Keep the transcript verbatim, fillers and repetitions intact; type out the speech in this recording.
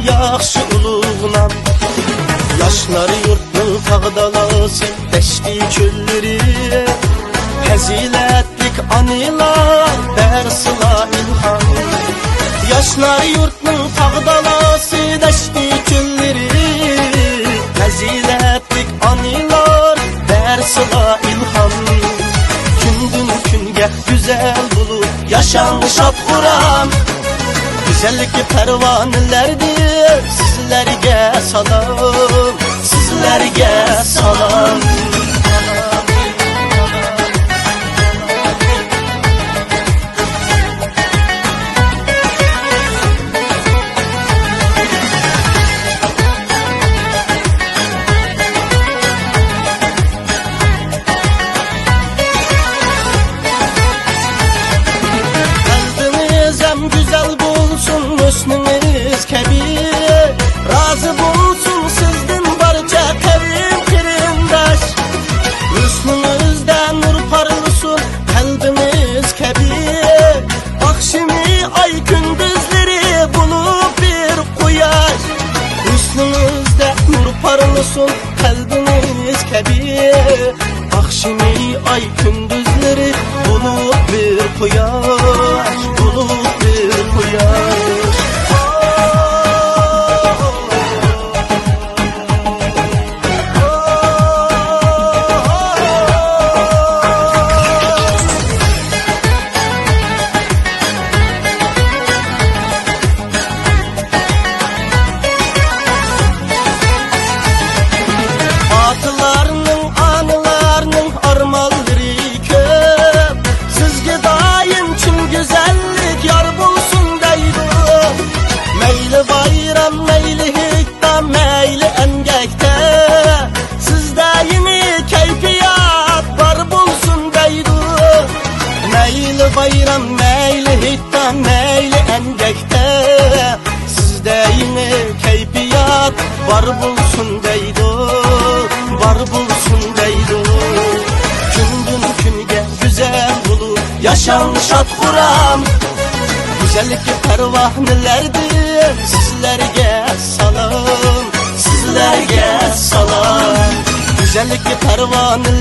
ياخشى ئۇلۇغلان. ياشلار يۇرتنىڭ تاغ دالاسى، دەشتى چۆللىرى، پەزىلەتلىك ئانىلار بەرسىلا ئىلھام. ياشلار يۇرتنىڭ تاغ دالاسى، دەشتى چۆللىرى، پەزىلەتلىك ئانىلار بەرسىلا ئىلھام. كۈندىن كۈنگە گۈزەل بولۇپ ياشاڭ شاد-خۇرام. گۈزەللىكى پەرۋانىلەردىن سىزلەرگە سالام، سىزلەرگە سالام. قەلبىڭىز ھەم گۈزەل بولسۇن ھۆسنىڭىز كەبى. رازى بولسۇن سىزدىن بارچە قەۋم قېرىنداش. ھۆسنىڭىزدە نۇر پارلىسۇن قەلبىڭىز كەبى. ئاخشىمى ئاي، كۈندۈزلىرى بولۇپ بىر قۇياش. ھۆسنىڭىزدە نۇر پارلىسۇن قەلبىڭىز كەبى. ئاخشىمى ئاي، كۈندۈزلىرى بولۇپ بىر قۇياش، بولۇپ بىر قۇياش. ئاتىلارنىڭ، ئانىلارنىڭ ئارمانلىرى كۆپ. سىزگە دائىم چىن گۈزەللىك يار بولسۇن دەيدۇ. مەيلى بايرام، مەيلى ھېيتتا، مەيلى ئەمگەكتە، سىزدە يېڭى كەيپىيات بار بولسۇن دەيدۇ. مەيلى بايرام، مەيلى ھېيتتا، مەيلى ئەمگەكتە، سىزدە يېڭى كەيپىيات بار بولسۇن دەيدۇ، بار بولسۇن دەيدۇ. كۈندىن كۈنگە گۈزەل بولۇپ ياشاڭ شاد-خۇرام. گۈزەللىكى پەرۋانىلەردىن سىزلەرگە سالام، سىزلەرگە سالام. گۈزەللىكى پەرۋانىلەر